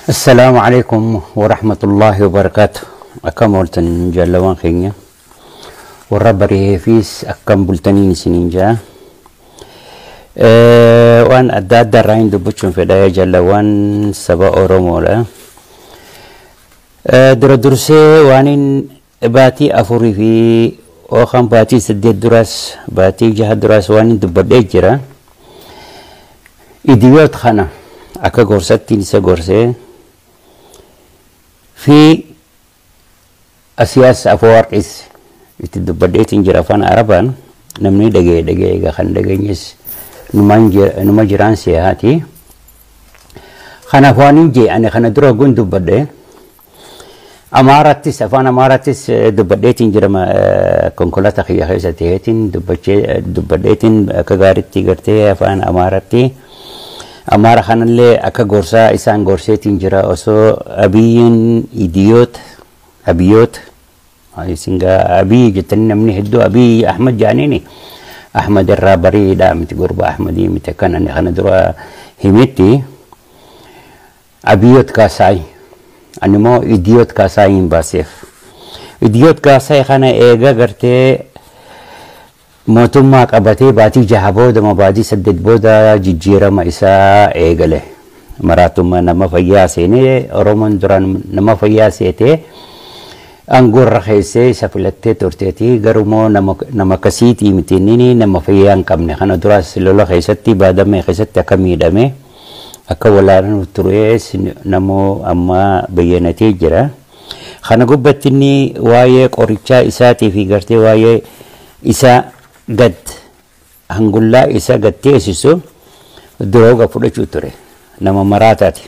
السلام عليكم ورحمة الله وبركاته. Akkam ooltan jaalawwan keenya warra bareefis, akkam bultaniin isiniin jaa. Waan adda addaa irraa hin dubbachuun fedha, jaalawwan saba Oromoodha. Dura dursee waan baatii 4 fi yookaan baatii 8 duraas, baatii 6 duraas waan hin dubbadhee jira. Idiyoot kana akka gorsattiin isa gorsee fi Asiyaas Afawarqis itti dubbadheetiin jira afaan Arabaan. Namni dhagee dhagee, egaa kan dhageenyes numa jiraan siyaati. Kanaaf waan hin jee, ani kana dura gun dubbadhe, Amaarattis, afaan Amaarattis dubbadheetiin jira. Konkolaataa kiyya keessa ta'eetiin dubbadheetiin akka gaariitti gartee afaan Amaaratti. Amaara kanallee akka gorsaa isaan gorseetiin jira. Osoo Abiyyiin idiyoot Abiyoot isin Abiyyi jettanii, namni hedduu Abiyyi Ahmad jaaniini, Ahmad irraa bariidha miti, gurba Ahmadii miti. Akkan ani kana dura himetti Abiyoot Kaasaay, ani immoo idiyoot Kaasaay hin baaseef. Idiyoot Kaasaay kana eega gartee mootummaa qabatee baatii 6 booda, baatii 8 booda jijjiirama isaa eegale. Maraatummaa nama fayyaa seenee, Oromoon duraan nama fayyaa seetee aangoorra keessee isa filattee turteeti. Garumoo nama akkasiitii miti inni, nama fayyaa hin qabne. Kana duraas lola keessatti, baadamee keessatti akka miidhame, akka walaanuu ture namoo amma bayyanatee jira. Kana gubbatti inni waa'ee qorichaa isaatii fi gartee waa'ee isa gad hangullaa isa gad teessisu drooga fudhachuu ture, nama maraataati.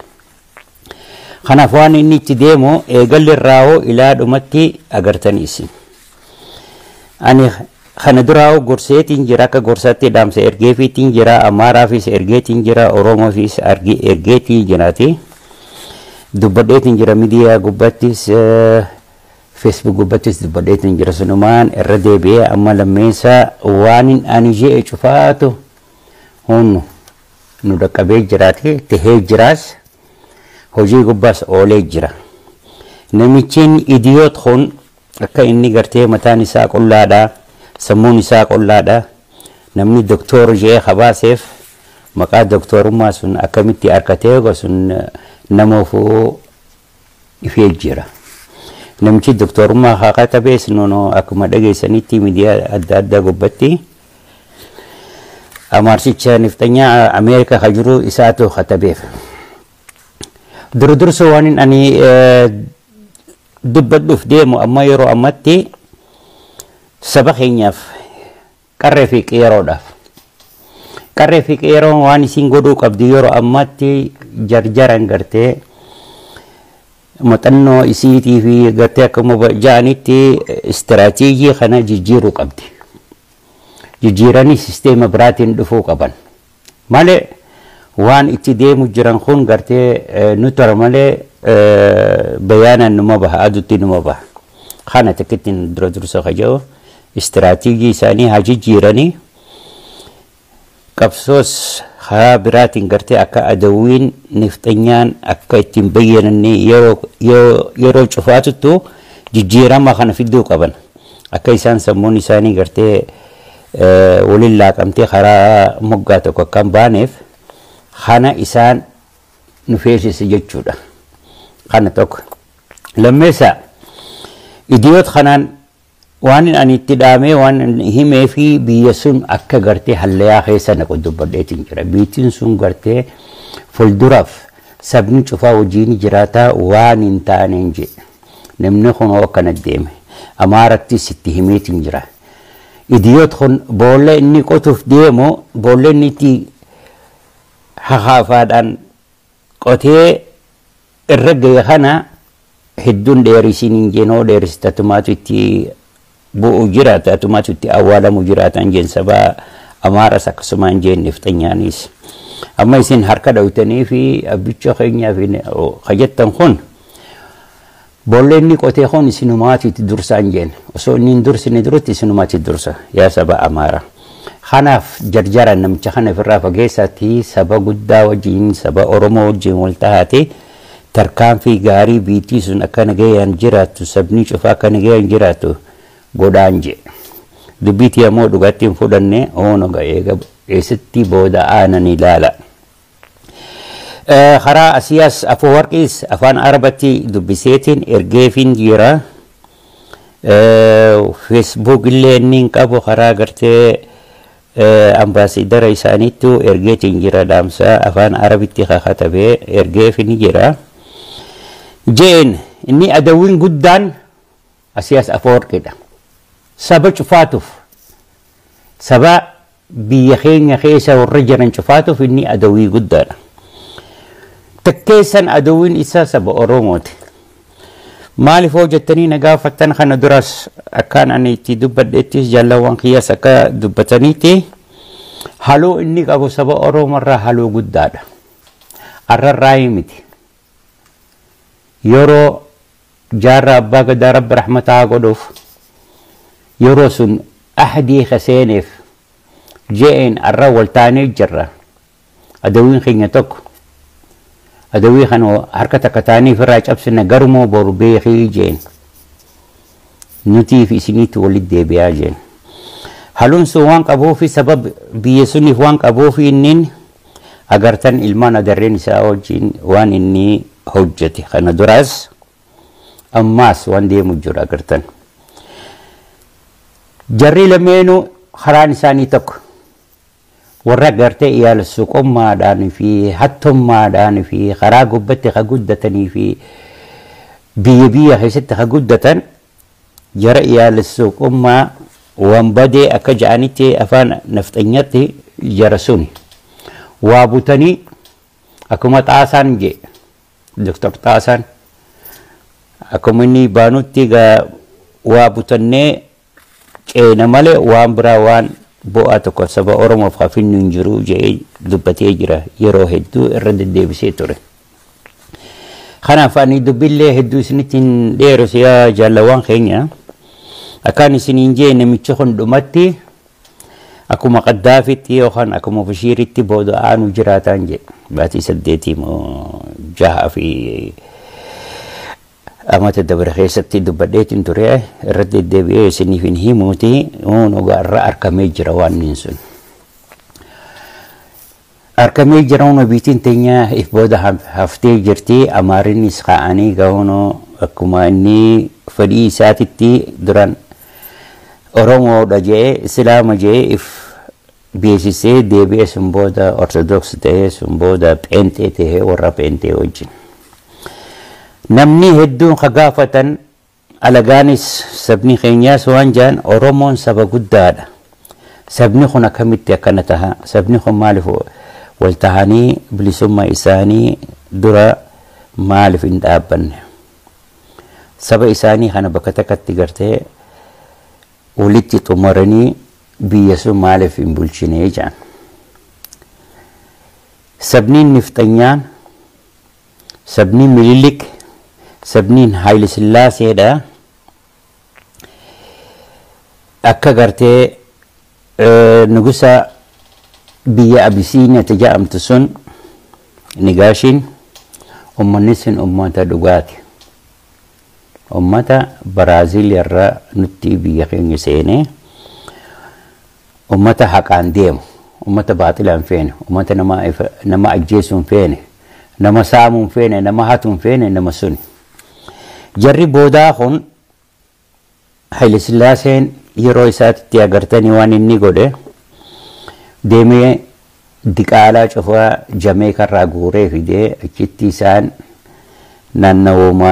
Kanaaf waan inni itti deemu eegalli irraa ilaa dhumatti agartanii isin. Ani kana duraa gorseetiin jira, akka gorsaatti dhaamsa ergeefiitiin jira, Amaaraafis ergeetiin jira, Oromoofis ergeetiin jiraati. Dubbadheetiin jira, miidiyaa gubbattis, Facebook gubbattis dubbadheetiin jira. Sunumaan irra deebi'ee amma lammeessa waan ani je'e cufaatu hunnu nu dhaqqabee jiraati, tahee jiraas, hojii gubbaas oolee jira. Namichiin idiyoot kun akka inni gartee mataan isaa qullaadha, sammuun isaa qullaadha. Namni doktor je'ee habaaseef maqaa doktorummaa sun akkamitti harkatee sun namoofuu ifee jira. Namichi doktorummaa haa katabees nono akkuma dhageessanitti miidiyaa adda addaa gubbatti Amaarsicha nifxanyaa Ameerikaa ka jiru isaatu katabeef. Dura dursa waan ani dubbadhuuf deemu amma yeroo ammatti saba keenyaaf, qarree fi qeeroodhaaf. Qarree fi qeeroon waan isin godhuu qabdu yeroo ammatti jarjaran gartee muuxannoo isiitii fi gartee akkuma ja'anitti istiraatiijii kana jijjiiruu qabdi. Jijjiiranii sisteema biraatiin dhufuu qaban. Malee waan itti deemu jiran kun gartee nu tora malee bayaanaan numa baha, aduutti numa baha. Kana takkittiin dura dursa kaja'u istiraatiijii isaanii haa jijjiiranii, qabsoos karaa biraatiin gartee akka adawwiin nifxanyaan akka ittiin bayyananne yeroo cufaatuttu jijjiirama kana fiduu qaban. Akka isaan sammuun isaanii gartee waliin laaqamtee karaa moggaa tokko akka hin baaneef kana isaan nu feesise jechuudha. Kana tokko. Lammeessa, idiyoot kanaan waan ani itti dhaamee waan himee fi biyya sun akka gartee hallayaa keessa naqu dubbadheetiin jira. Biittiin sun gartee fuulduraaf sabni cufaa wajjin jiraataa waan hin taaneen jedhe. Namni kun akkana deeme. Amaarattis itti himeetiin jira. Idiyoot kun boolla inni qotuuf deemu, boolla inni itti hahaafaadhaan qotee irra gahe kana hedduun dheerisiin hin jeenoo, dheerisita tumaatu itti bu'u jiraata, atumaatu itti awwaalamu jiraata hin jeen. Saba Amaaras akkasuma hin jeen, nifxanyaanis. Amma isin harka dhawtanii fi abbicha keenyaa fi kajettan kun boolla inni qotee kun isinumaatu itti dursa hin jeen. Osoo inni hin dursine duratti isinumaatu itti dursa, yaa saba Amaaraa. Kanaaf jarjara namicha kana ofirraa fageessaatti saba guddaa wajjin, saba Oromoo wajjin wal tahaate. Tarkaanfii gaarii biitii sun akka nagayaan jiraattu, sabni cufaa akka nagayaan jiraattu godhaan jee. Dubbiitii ammoo dhugaatti hin fudhanne. Oonoga eega eessatti booda aanan ilaala. Karaa Asiyaas Afawarqiis afaan Arabatti dubbiseetiin ergeefin jira. Facebook illee inni hin qabu, karaa gartee ambaasidara isaaniittu ergeetiin jira, dhaamsa afaan Arabitti kakatabee ergeefin jira. Jeen inni adawwiin guddaan Asiyaas Afawarqiidha. Saba cufaatuuf, saba biyya keenya keessa warra jiran cufaatuuf inni adawwii guddaadha. Takkeessan adawwiin isaa saba Oromooti. Maaliif hoo jettanii na gaafattan, kana duras akkaan ani itti dubbadhettis, jaalawwan kiyyaas akka dubbataniitti, haloo inni qabu saba Oromoorraa haloo guddaadha. Arrarraa miti. Yeroo Jaarraa Abbaa Gadaa, Rabbi rahmataa godhuuf, yeroo sun ahdii kaseeneef je'een arra wal taanee jirra. Adawwiin keenya tokko. Adawwii kana harka takka taanii ofirraa cabsina, garumoo boru beekii jeen. Nutii fi isiniitti walitti deebi'aa jeen. Haluun sun waan qabuufi, sabab biyya suniif waan qabuufi, inni agartan ilmaan adarreen isaa wajjin waan inni hojjete kana duraas ammaas waan deemu jiru agartan. Jarri lameenuu karaan isaanii tokko, warra gartee iyaala suqummaadhaan fi hattummaadhaan fi karaa gubbatti ka guddatanii fi biyya biyya keessatti ka guddatan, jara iyaala suqummaa wanbadee akka ja'anitti afaan nafxanyatti, jara suni waa butanii akkuma Xaasaan jee, Doktor Xaasaan, akkuma inni baanutti waa butannee ceena malee waan biraa waan bu'aa tokko saba Oromoof hafinnu hin jiru jedhee dubbatee jira, yeroo hedduu irra deddeebisee ture. Kanaaf ani dubbillee hedduu isinitti hin dheeressu, yaa jaalawwan keenya. Akkaan isiniin jee, namichi kun dhumatti akkuma Qaddaafitti yookaan akkuma Bashiiritti booda aanu jiraataan jedhe. Baatii 8 moo 6 fi amata dabre keessatti dubbadheetiin ture, irratti deddeebi'ee isiniif hin himuuti, dhugaa irra argamee jira waan inni sun. Argamee jira. Huna biitiin teenya if booda haftee jirti. Amaarinnis ka'anii gahunoo akkuma inni fedhii isaatitti duran Oromoodha jedhee, Islaama jedhee if beeksisee, deebi'ee sun booda Ortodoks ta'ee, sun booda Pheenxee ta'ee warra Pheenxee wajjin. Namni hedduun ka gaafatan, alagaanis sabni keenyaas waan jedhan, Oromoon saba guddaadha. Sabni kun akkamitti akkana taha? Sabni kun maaliif wal tahanii bilisummaa isaanii dura maaliif hin dhaabbanne? Saba isaanii kana bakka takkatti gartee walitti xumuranii biyya sun maaliif hin bulchine jedhan. Sabniin Nifxanyaan, sabni Mililik, sabniin Haayile Sillaaseedha. Akka gartee nugusa biyya Abisiiniyaa jedhamtu sun Nigaashiin, uummanni sun uummata dhugaati. Uummata Baraaziil irraa nutti biyya keenya seenee, uummata haqaan deemu, uummata baaxilaan feene, uummata nama ajjeesuu hin feene, nama saamuu hin feene, nama hatuu hin feene, nama suni. Jarri boodaa kun, Haile Sillaaseen yeroo isaatti agartanii waan inni godhe, deemee diqaalaa cufaa Jameekarraa guuree fidee achitti isaan naannawuma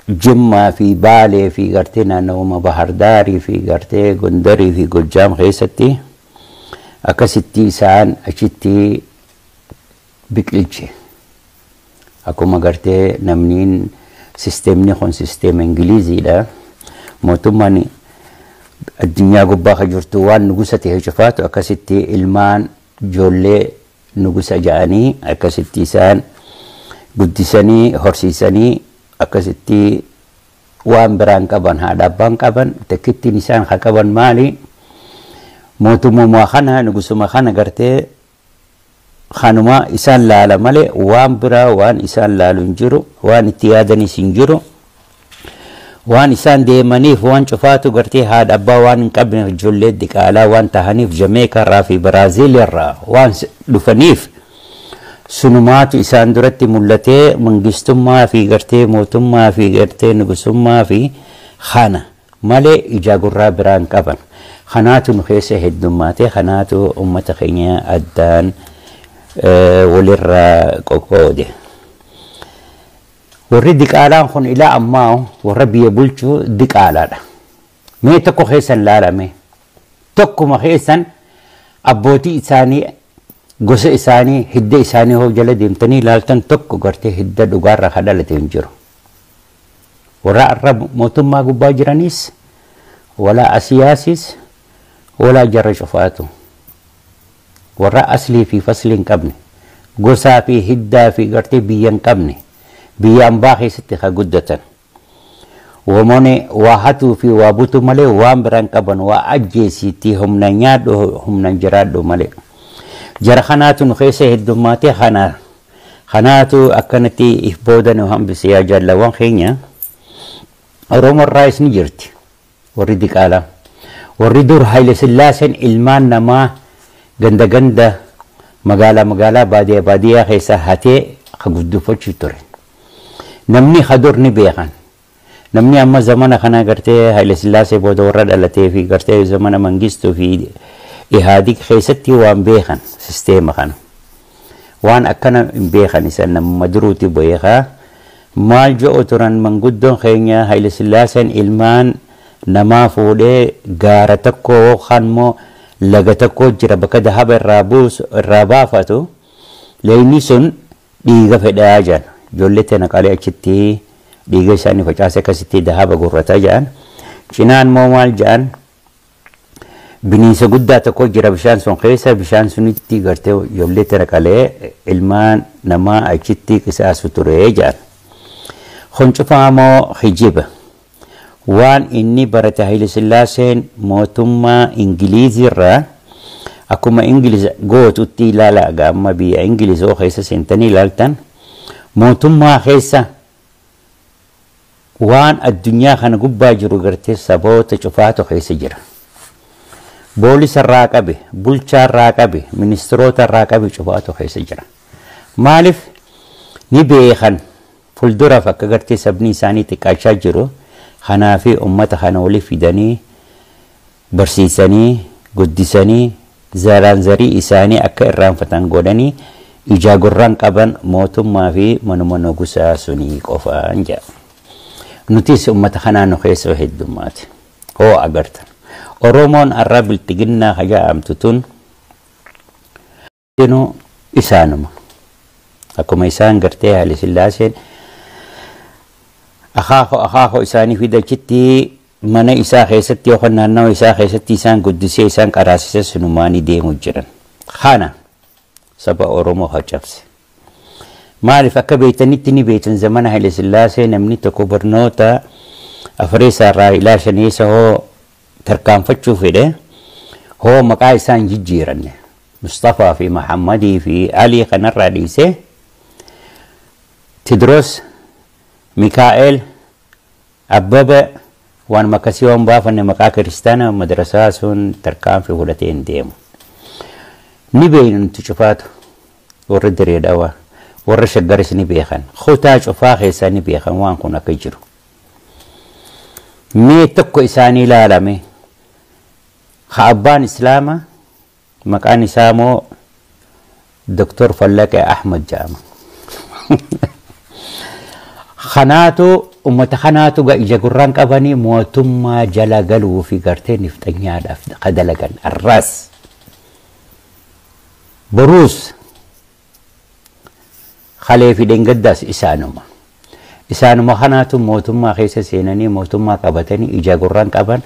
Jimmaa fi Baalee fi gartee naannawuma Bahardaarii fi gartee Gondarii fi Gojjaam keessatti akkasitti isaan achitti biqilche. Akkuma gartee namniin sisteemni kun sisteema Ingiliziidha. Mootummaan addunyaa gubbaa kan jirtu waan nugusa ta'e cufaatu akkasitti ilmaan ijoollee nugusa ja'anii akkasitti isaan guddisanii horsiisanii, akkasitti waan biraan qaban, haadha abbaan qaban takkittiin isaan haa qaban maali? Mootummaa kana, nugusuma kana gartee Kanuma isaan laala malee waan biraa waan isaan laalu hin jiru, waan itti yaadanis hin jiru. Waan isaan deemaniif waan cufaatu gartee haadha abbaa waan hin qabneef, ijoollee diqaalaa waan tahaniif, Jameekaa irraa fi Biraaziil irraa waan dhufaniif, sunumaatu isaan duratti mul'atee mangistummaa fi gartee mootummaa fi gartee nugusummaa fi kana malee ija gurraa biraa hin qaban. Kanaatu nu keessa heddummaatee, kanaatu uummata keenya addaan walirraa qoqqoode. Warri diqaalaan kun ilaa ammaa warra biyya bulchuu diqaalaadha. Mee tokko keessan laalame, tokkuma keessan abbootii isaanii, gosa isaanii, hidda isaanii hoo jala deemtanii ilaaltan, tokko gartee hidda dhugaarraa kan dhalate hin jiru. Warra har'a mootummaa gubbaa jiranis, walaa asiyaasis, walaa jarra cufaatu. Warra aslii fi faslii hin qabne, gosaa fi hiddaa fi gartee biyya hin qabne, biyya ambaa keessatti kan guddatan. Wamoonni waa hatuu fi waa butuu malee waan biraan qaban, waa ajjeesiitii humna nyaadhu, humna jiraadhu malee. Jara kanaatu nu keessa heddummaatee, kana kanaatu akkanatti if booda nu hambise. Yaa jaalawwan keenya, Oromoo irraayis ni jirti warri diqaalaa. Warri dur Haile Sillaaseen ilmaan namaa ganda ganda, magaalaa magaalaa, baadiyyaa baadiyyaa keessa hatee ka guddifachuu ture. Namni hadur ni beekan. Namni amma zamana kana gartee Haile Sillaasee booda warra dhalatee fi gartee zamana Mangistuu fi Ihaadig keessatti waan beekan sisteema kana. Waan akkana hin beekan, isaan namuma duruuti beekaa. Maal jedhu turan manguddoon keenya? Haile Sillaaseen ilmaan namaa fuudhee gaara tokko yookaan immoo laga tokko jira, bakka dahaba irraa buusu irraa baafatu, leyni sun dhiiga fedhaa jedhan. Ijoollee tana qalee achitti dhiiga isaanii facaasee akkasitti dahaba gurrataa jedhan. Cinaan immoo maal jedhan? Bineensa guddaa tokko jira bishaan sun keessa, bishaan sunitti gartee ijoollee tana qalee ilmaan namaa achitti qisaasu ture jedhan. Kun cufaa moo hijiba. Waan inni barate Haile Sillaaseen mootummaa Ingiliizii irraa, akkuma Ingiliz gootutti ilaala. Amma biyya Ingiliz oo keessa seentanii ilaaltan, mootummaa keessa waan addunyaa kana gubbaa jiru gartee saboota cufaatu keessa jira. Boolisa irraa qabe, bulchaa irraa qabe, ministiroota irraa qabe cufaatu keessa jira. Maaliif? Ni beekan fuulduraaf akka gartee sabni isaanii xiqqaachaa jiru. Kanaafi uummata kana walii fidanii barsiisanii guddisanii zaraan zarii isaanii akka irraanfatan godhanii, ijaa gurraan qaban mootummaa fi manuma nugusaa sunii qofaan jedha. Nutis uummata kanaa nu keessa heddummaate. Hoo agartan. Oromoon har'a biltiginnaa hajaa'amtu tun isaanuma. Akkuma isaan gartee Haile Sillaaseen akaakoo akaakoo isaanii fidachitti mana isaa keessatti yookaan naannawa isaa keessatti isaan guddisee isaan qaraasise, sunumaanii deemu jiran. Kana saba Oromoo hacabse. Maaliif? Akka beektanitti ni beektan, zamana Haile Sillaasee namni tokko barnoota afureessaa irraa ilaa shaneessa hoo tarkaanfachuu fedhe, hoo maqaa isaan jijjiiranne, Mustafaa fi Mahammadii fi Alii kanarraa dhiisee Tidroos, Mikaa'el, Abbaba, waan akkasii waan baafanne, maqaa kiristaanaa madrasaa sun tarkaanfii fudhatee hin deemu. Ni beeknu nuti cufaatu, warri Diree Dhawaa, warra Shaggaris ni beekan, kutaa cufaa keessaa ni beekan waan kun akka jiru. Mee tokko isaanii ilaalame, ha abbaan islaamaa maqaan isaa moo Dr. Fallaqee Ahmad jedhama. Kanaatu uummata kanaatu ija gurraan qabanii mootummaa jala galuu fi gartee nifxanyaadhaaf ka dalagan arraas. Boruus kalee fi dheengaddaas isaanuma. Isaanuma kanaatu mootummaa keessa seenanii mootummaa qabatanii ija gurraan qaban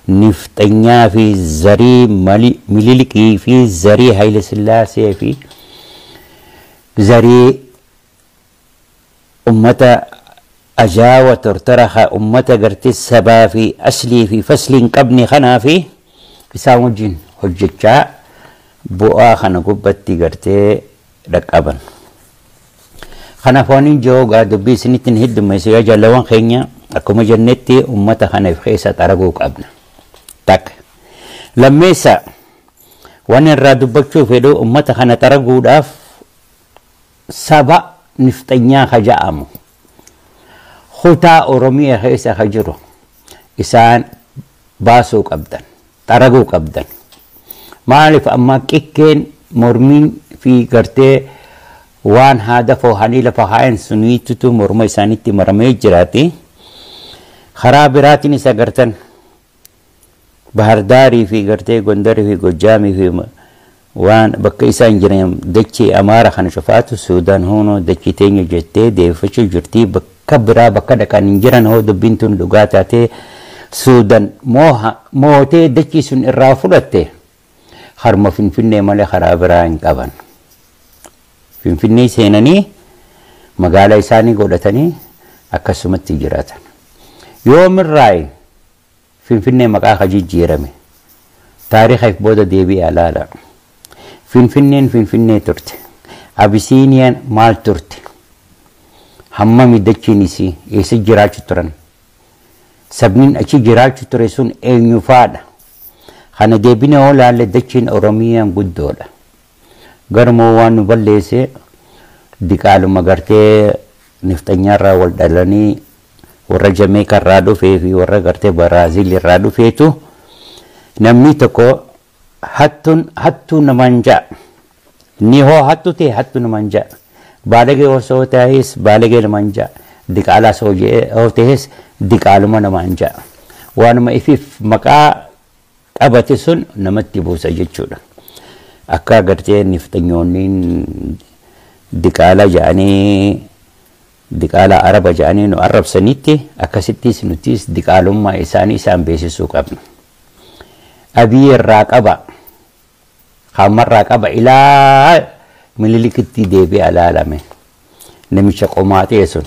nifxanyaa fi zarii Mililikii fi zarii Haile Sillaasee fi zarii ummata ajaawa tortora, ummata gartee sabaa fi aslii fi faslii hin qabne kanaa fi isaan wajjin hojjechaa bu'aa kana gubbatti gartee Dhaqqaban. Kanaaf waan hin jiru gaa dubbii isinitti hin heddummeessu yaa jaalawwan keenya, akkuma jennetti uummata kana keessa xaraguu qabna. Takka. Lammeessa, waan irraa dubbachuu fedhu, uummata kana xaraguudhaaf saba nifxanyaa ka ja'amu kutaa Oromiyaa keessa ka jiru isaan baasuu qabdan, xaraguu qabdan. Maaliif amma qikkeen mormiin fi gartee waan haada foohanii lafa haayan suniitutu morma isaanitti maramee jiraati. Karaa biraatiin isa gartan Bahardaarii fi gartee Gondarii fi Gojjaamii fi waan bakka isaan jiran dachee Amaara kana cufaatu Suudaan hoonoo dachee teenya jettee deeffachuu jirti. Bakka biraa bakka dhaqan hin jiran. Hoo dubbiin tun dhugaa taatee Suudaan mootee dachii sun irraa fudhatte, harma Finfinnee malee karaa biraa hin qaban. Finfinnee seenanii magaalaa isaanii godhatanii akkasumatti jiraatan. Yoomirraayi Finfinnee maqaa ka jijjiirame? Taariikaif booda deebi'ee ilaala. Finfinneen Finfinnee turte. Abisiiniyaan maal turte? Hammami dachiin isii? Eessa jiraachuu turan? Sabniin achi jiraachuu ture sun eenyufaadha? Kana deebinee hoo laalle, dachiin Oromiyaan guddoodha. Garumoo waan nu balleesse diqaaluma gartee nifxanyaarraa wal dhalanii warra Jameekarraa dhufee fi warra gartee Baraaziil irraa dhufeetu namni tokko hattuun hattuu namaan ja'a. Inni hoo hattu ta'e hattuu namaan ja'a. Baalagee osoo ta'es baalagee namaan ja'a. Diqaalaas hoo ta'es diqaaluma namaan ja'a. Waanuma ifiif maqaa qabate sun namatti buusa jechuudha. Akka gartee nifxanyoonni diqaala ja'anii, diqaala Araba ja'anii nu arrabsanitti, akkasittis nutis diqaalummaa isaanii isaan beeksisuu qabna. Abii irraa qaba. Hammarraa qaba ilaa Minilikitti deebi'ee ilaalame. Namicha qomaatee sun.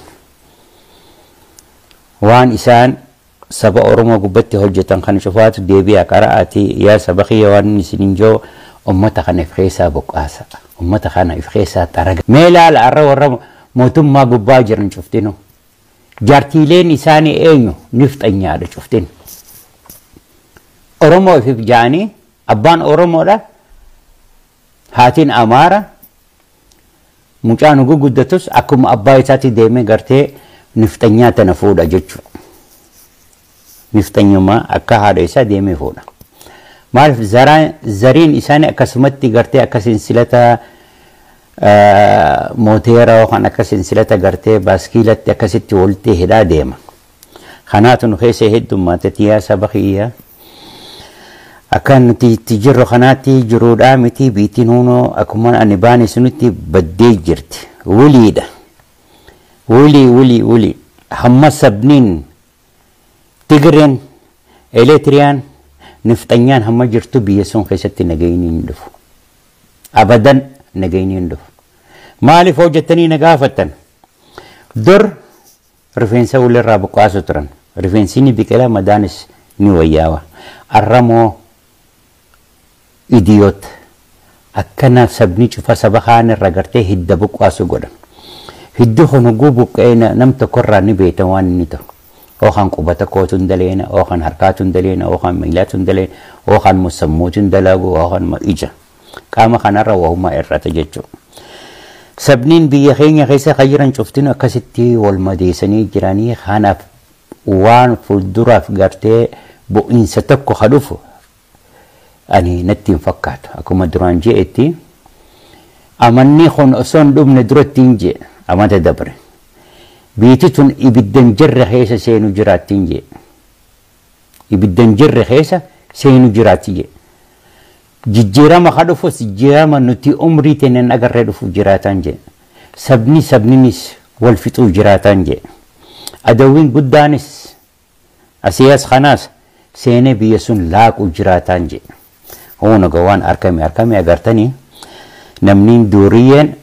Waan isaan saba Oromoo gubbatti hojjetan kana cufaatu deebi'a qara'aati. Yaa saba kiyya, waan isinin joo ummata kana if keessaa buqqaasa. Ummata kana if keessaa xaraga. Mee ilaala, har'a warra mootummaa gubbaa jiran cuftinu. Jaartiileen isaanii eenyu? Nifxanyaadha cuftin. Oromoo ifiif ja'anii, abbaan Oromoodha. Haatiin Amaara. Mucaan guguddatus akkuma abbaa isaatti deemee gartee nifxanyaa tana fuudha jechuudha. Nifxanyummaa akka haadha isaa deemee fuudha. Maaliif? Zariin isaanii akkasumatti gartee akka silsilata mooteera yookaan akka silsilata gartee baaskiilatti akkasitti walitti hidhaa deema. Kanaatu nu keessa heddummaate. Yaa saba kiyya. Akka nuti itti jirru kanaatti jiruudhaa miti. Biitiin hunoo akkuma ani baane sunitti baddee jirti. Wuliidha. Wulii, wulii, wulii. Hamma sabniin Tigreen, Eleetiriyaan, nifxanyaan hamma jirtu biyya sun keessatti nagayni hin dhufu. Abadan nagayni hin dhufu. Maaliif hojjettanii na gaafattan? Dur rifeensa walirraa buqqaasu turan. Rifeensi ni biqila, madaanis ni wayyaawa. Arramoo idiyoot akkana sabni cufa saba kaan irra gartee hidda buqqaasu godhan. Hiddi kun hogguu buqqa'ee nam tokkorraa ni beektan waan inni ta'u. Yookaan qubata kootu hin daleena, yookaan harkaatu hin daleena, yookaan miilaatu hin daleena, yookaan sammuutu hin dalagu, yookaan ija. Qaama kanarra wahumaa irrata jechuudha. Sabniin biyya keenya keessa kan jiran cuftinu akkasitti wal madeessanii jiranii. Kanaaf waan fuulduraaf gartee bu'iinsa tokko ha dhufu ani natti hin fakkaatu. Akkuma duraan je'etti, amanni kun osoo hin dhumne duratti hin jee amata dabre. Biiti tun ibiddan jirre keessa seenu jiraatti hin jee. Ibiddan jirre keessa seenu jiraatti jee. Jijjiirama ha dhufus, jijjiirama nuti umrii teenan agarree dhufu jiraataan jee. Sabni sabninis wal fixuu jiraataan jee. Adawwiin guddaanis asiyaas kanaas seenee biyya sun laaqu jiraataan jee. Hoona waan argame argame agartanii, namni duuriyyeen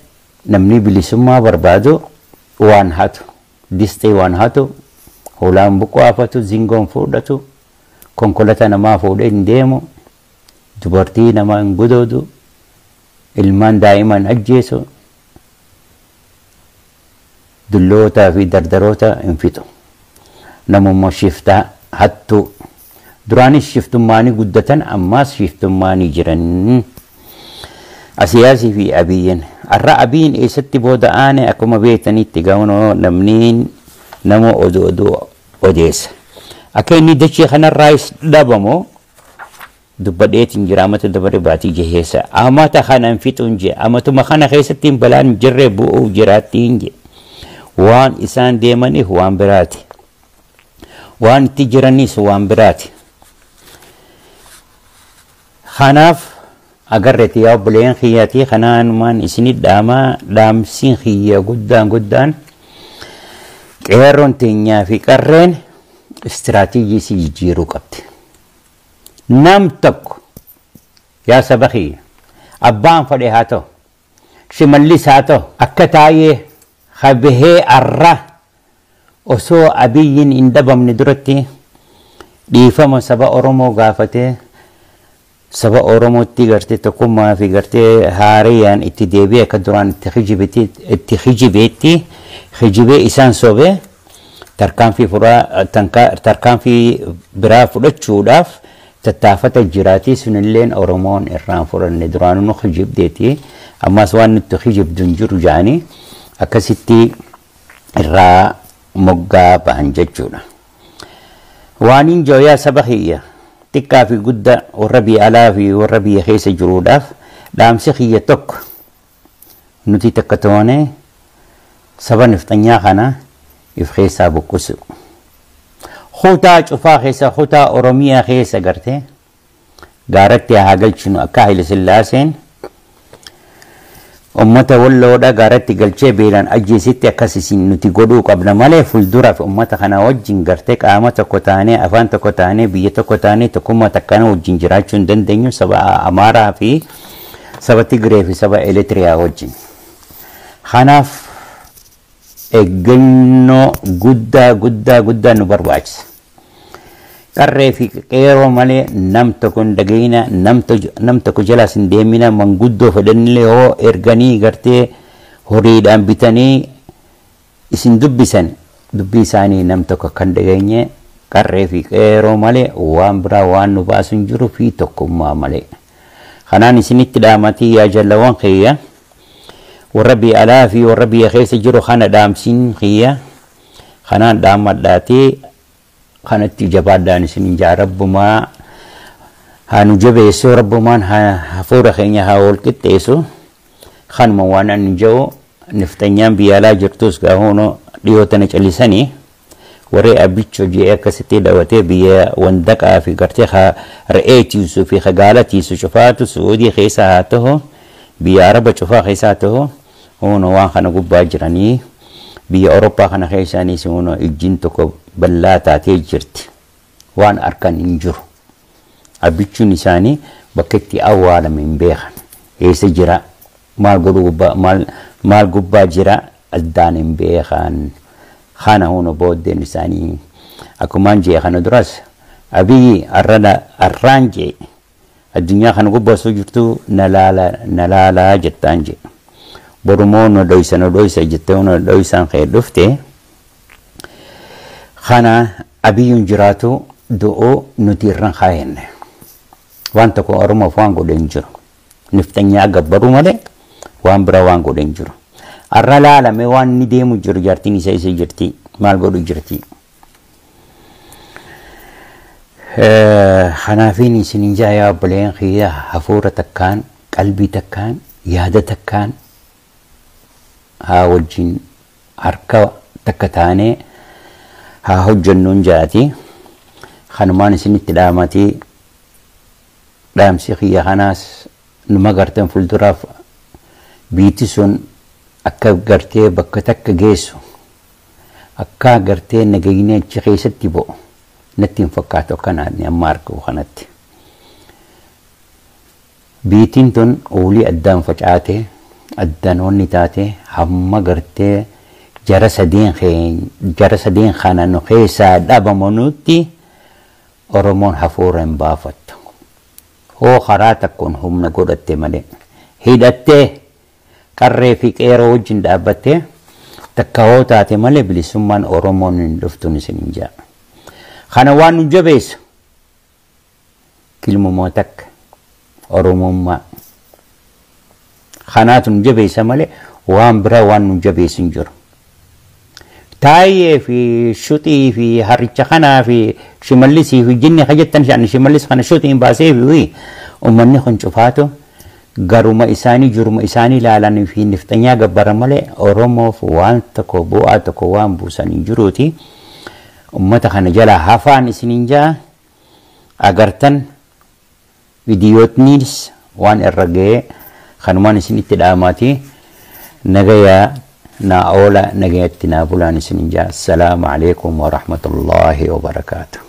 namni bilisummaa barbaadu waan hatu, distee waan hatu, hoolaan buqqaafatu, zingoon fuudhatu, konkolaataa namaa fuudhee hin deemu, dubartii namaa hin godoodu, ilmaan daa'iman ajjeesu. Dullootaa fi dardaroota hin fixu. Namummaa shiftaa hattuu. Duraanis shiftummaanii guddatan, ammaas shiftummaanii jiran. Asiyaasii fi Abiyyiin. Har'a Abiyyiin eessatti booda aane? Akkuma beektanitti gaunoo namni nama oduu oduu odeessa. Akka inni dachee kanarraas dhabamu dubbadheetiin jira amata dabare baatii jaheessa. Amata kana hin fixuun jee, amatuma kana keessatti balaan hin jirre bu'uuf jiraattiin jee. Waan isaan deemaniif waan biraati. Waan itti jiranis waan biraati. Kanaaf agarreeti yaa obboleen kiyyaatii, kanaanumaan isinit dhaamaa. Dhaamsiin kiyya guddaan guddaan, qeerroon teenyaa fi qarreen istiraatiijii si jijjiiruu qabdi. Nam tokko, yaa saba kiyya, abbaan fedhe haa ta'u, Shimallis haa ta'u, akka taa'ee habahee arra osoo Abiyyiin hin dhabamne duratti dhiifama saba Oromoo gaafatee, saba Oromootti gartee tokkummaa fi gartee haariyaan itti deebi'ee, akka duraan itti hijibeetti hijibee isaan sobee tarkaanfii biraa fudhachuudhaaf tattaafata jiraati. Sunilleen Oromoon irraan fudhanne, duraanuu nu hijibdeeti, ammas waan nutti hijibdu hin jiru jedhanii akkasitti irraa moggaa bahan jechuudha. Waan hin jooyaa saba kiyya, xiqqaa fi guddaa, warra biyya alaa fi warra biyya keessa jiruudhaaf dhaamsi kiyya tokko: nuti takka toonee saba nifxanyaa kana if keessaa buqqisu. Kutaa cufaa keessa, kutaa Oromiyaa keessa gartee gaaratti haa galchinu, akka Haile Sillaaseen ummata Walloodha gaaratti galchee beelaan ajjeesitti akkas isin nuti godhuu qabna malee, fuulduraaf ummata kana wajjin gartee qaama tokko taanee, afaan tokko taanee, biyya tokko taanee, tokkummaa takkana wajjin jiraachuu hin dandeenyu saba Amaaraa fi saba Tigree fi saba Eritiriyaa wajjin. Kanaaf eeggannoo guddaa guddaa guddaa nu barbaachisa. Qarree fi qeeroo malee nam tokko hin dhagayina, nam tokko jalaas hin deemina. Manguddoo fedhanillee hoo erganii gartee horiidhaan bitanii isin dubbisan, dubbii isaanii nam tokko kan dhageenye, qarree fi qeeroo malee waan biraa waan nu baasu hin jiru fi tokkummaa malee. Kanaan isinitti dhaamatii yaa jallawwan kiyya, warra biyya alaa fi warra biyya keessa jiru kana, dhaamsiin kiyya kanaan dhaammadhaatee kanatti jabaadhaan isin jaa. Rabbumaa haa nu jabeessu, Rabbumaan hafuura keenya haa wal qixxeessu. Kanuma waan ani jiru. Niftanyaan biyya alaa jirtus gaahuno dhiyoo tana callisanii warri Abichoo jee akkasitti dhawatee biyya wandaqaa fi gartee haa re'ee tiisuu fi gaala tiisu cufaatu Suudii keessa haa ta'u, biyya Araba cufaa keessa haa ta'u, huno waan kana gubbaa jiranii, biyya Awurooppaa kana keessaanis huno ijjiin tokko bal'aa taatee jirti. Waan arkan hin jiru. Abbichuun isaanii bakka itti awwaalame hin beekan. Eessa jira? Maal godhu gubbaa, maal gubbaa jira? Addaan hin beekan. Kana huno booddeen isaanii akkumaan jee kana duras, Abiyyi arraan jee addunyaa kana gubbaa osoo jirtu na laala na laalaa jettaan jee. Borumoo nu dhoysa nu dhoysa jettee nu dhoysaan kee dhufte. Kana Abiyyuun jiraatu du'uu nuti irraan kaayenne. Waan tokko Oromoof waan godhe hin jiru. Niftanyaa gabbaruu malee waan biraa waan godhe hin jiru. Har'a laalame waan inni deemu jiru, jaartiin isa isa jirti, maal godhu jirti. Kanaafiin isin jaa yaa obboleen kiyya, hafuura takkaan, qalbii takkaan, yaada takkaan haa wajjin harka takka taanee haa hojjennuun jaati. Kanumaan isinitti dhaamatii. Dhaamsi kiyya kanaas numa garteen fuulduraaf biitti sun akka gartee bakka takka geessu, akka gartee nagayni achi keessatti bo'u natti hin fakkaatu akkanaan amma argamu kanatti. Biitiin tun oolii addaan facaatee, addaan wanni taate, hamma gartee jara sadeen kana nu keessaa dhabamanutti Oromoon hafuura hin baafattu. Hoo karaa tokkoon humna godhatte malee, hidhattee qarree fi qeeroo wajjin dhaabbattee Takka hoo taate malee bilisummaan Oromoon hin dhuftuun isin hin jaa. Kana waan nu jabeessu kilmumoo takka Oromummaa. Kanaatu nu jabeessa malee waan biraa waan nu jabeessu hin jiru. Taayyee fi shuxii fi harricha kanaa fi Shimallisii fi jinni ka jettan ani Shimallis kana shuxiin baasee fi uummanni kun cufaatu garuma isaanii jiruma isaanii ilaalanii fi nifxanyaa gabbara malee Oromoof waan tokko bu'aa tokko waan buusan hin jiruuti. Uummata kana jalaa hafaan isiniin jaa agartan viidiyootnis waan irra ga'ee kanumaan isinitti dhaamaati. Nagayaa naa oola, nagayatti naa bulaan isiniin jaa. Assalaamu alaikum wa rahmatullaahi wa barakaatuh.